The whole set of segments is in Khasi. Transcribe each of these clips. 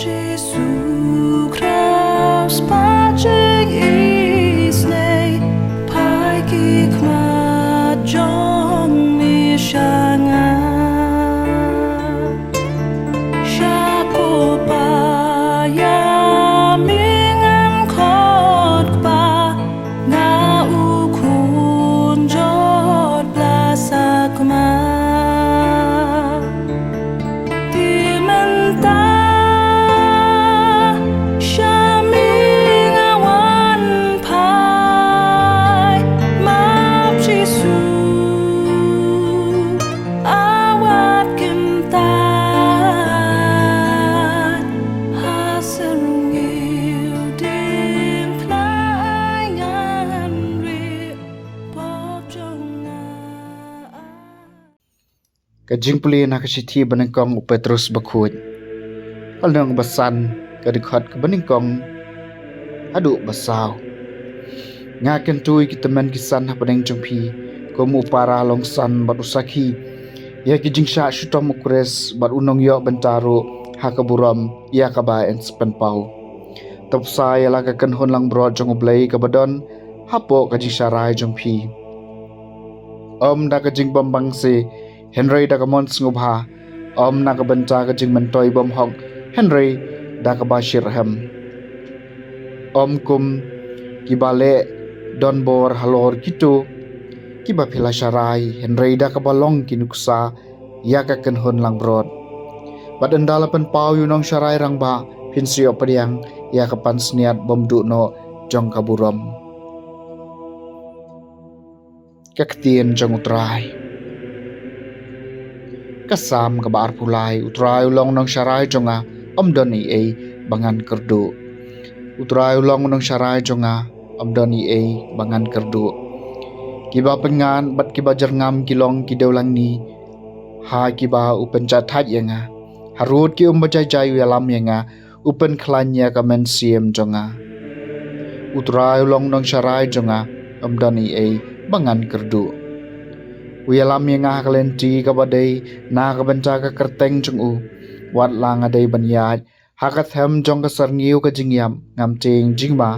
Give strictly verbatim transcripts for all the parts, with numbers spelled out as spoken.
Jisu Khrist, ba jing isynei, phai ki khmat jong me sha nga. Sha ko Pa ïa me ngan khot Kpa, nga u khun jot bla sakma. Te mynta sha me nga wan phai, map Jisu, a wat kyntait ha syrngiew diengphna, ai ngan rieh pop jong nga. Ka jingpule na ka shithi banyngkong u Petrus bakhuid. Ka lynnong basan, ka dkhot ka banyngkong haduh basaw. Nga kyntu ïa ki tymmen ki san hapdeng jong phi, kum u para longsan bad u sakhi ïa ki jingshah shitom u Khrist bad u nongïoh bynta ruh ha ka burom ïa kaba yn sa pynpaw. To bsa ïa la ka kynhun langbrot jong U Blei kaba don hapoh ka jingsharai jong phi, ym da ka jingbym bang se, hynrei da ka mon sngewbha, ym na ka bynta ka jingmyntoi bymhok, hynrei da kaba shitrhem. Ym kum kiba leh donbor halor kito kiba phi la sharai, hynrei da kaba long ki nuksa ïa ka kynhun langbrot. Bad ynda la pynpaw ïa u nongsharai rangbah, phin sa ïoh pdiang ïa ka pansngiat bymduh noh jong ka burom. Ka ktien jong U Trai. Ka Salm kaba arphew lai. U Trai u long u nongsharai jong nga, ym don ei ei ba ngan kyrduh. U Trai u long u nongsharai jong nga, ym don ei ei ba ngan kyrduh. Kiba pyngngad bad kiba jyrngam ki long ki dewlangni ha kiba u pynjahthait ïa nga. Harud ki um ba jai jai u ïalam ïa nga, u pynkhlaiñ ïa ka mynsiem jong nga. U Trai u long u nongsharai jong nga, ym don ei ei ba ngan kyrduh. U ïalam ïa nga ha ka lynti kaba dei na ka bynta ka kyrteng jong u. Wat la nga dei ban ïaid ha ka them jong ka syrngiew ka jingïap, ngam tieng jingma,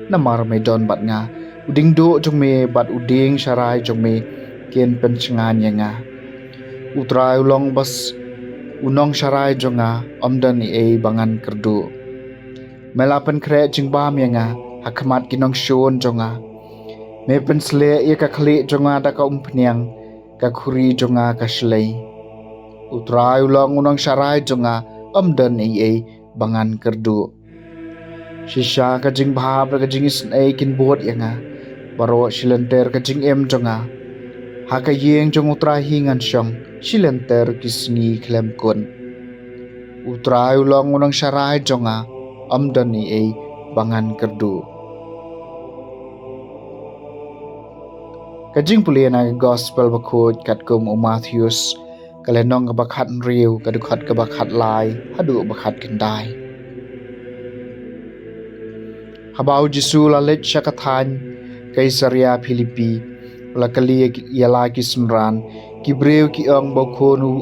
namar me don bad nga. U dieng duh jong me bad u dieng sharai jong me kin pynshngaiñ ïa nga. U Trai u long bas u nongsharai jong nga, ym don ei ei ba ngan kyrduh. Me la pynkhreh jingbam ïa nga ha khmat ki nongshun jong nga. Me pynshlei ïa ka khlieh jong nga da ka umphniang, ka khuri jong nga ka shlei. U Trai u long u nongsharai jong nga, ym don ei ei ba ngan kyrduh. Shisha ka jingbha bad ka jingisynei kin bud ïa nga, baroh shilynter ka jingim jong nga. Ha ka ïing jong U Trai hi ngan shong, shilynter ki sngi khlem kut. U Trai u long u nongsharai jong nga, ym don ei ei ba ngan kyrduh. Ka jingpule na ka gospel bakhuid katkum u Mathaios, ka lynnong kaba khathynriew, ka dkhot kaba khatlai haduh ba khatkhyndai. Haba u Jisu u la leit sha ka thaiñ Kaisaria Philipi, u la kylli ïa la ki synran, ki briew ki ong ba u Khun u,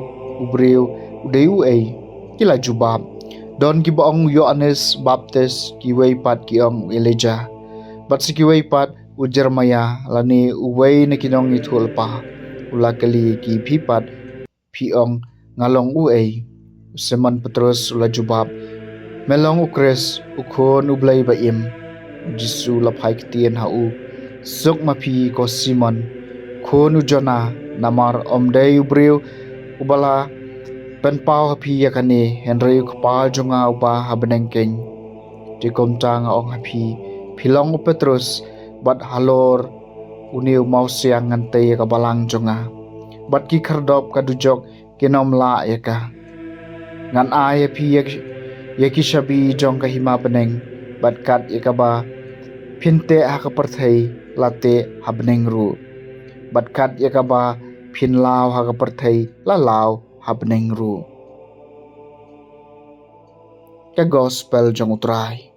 u briew u dei uei. Ki la jubab, don kiba ong u Ïoannis Baptis, kiwei pat ki ong u Elijah, bad sa kiwei pat u Jeremaïah lane uwei na ki nongïathuhlypa. U la kylli ïa ki, phi pat, phi ong nga long uei? U Simon Petrus u la jubab, me long u Khrist, u Khun u Blei ba im. U Jisu u la phai ktien ha u, suk ma phi ko Simon, khun u Jona, namar ym dei u briew uba la pynpaw ha phi ïa kane, hynrei u Kpa jong nga uba ha bneng keiñ. Te kumta nga ong ha phi, phi long u Petrus, bad halor une u mawsiang ngan tei ïa ka balang jong nga, bad ki khyrdop ka dujok kin ym lah ïa ka. Ngan ai ha phi ïa ki, ïa ki shabi jong ka hima bneng, bad kat ïa kaba phin teh ha ka pyrthei la teh ha bneng ruh, bad kat ïa kaba phin law ha ka pyrthei la law ha bneng ruh. Ka gospel jong U Trai.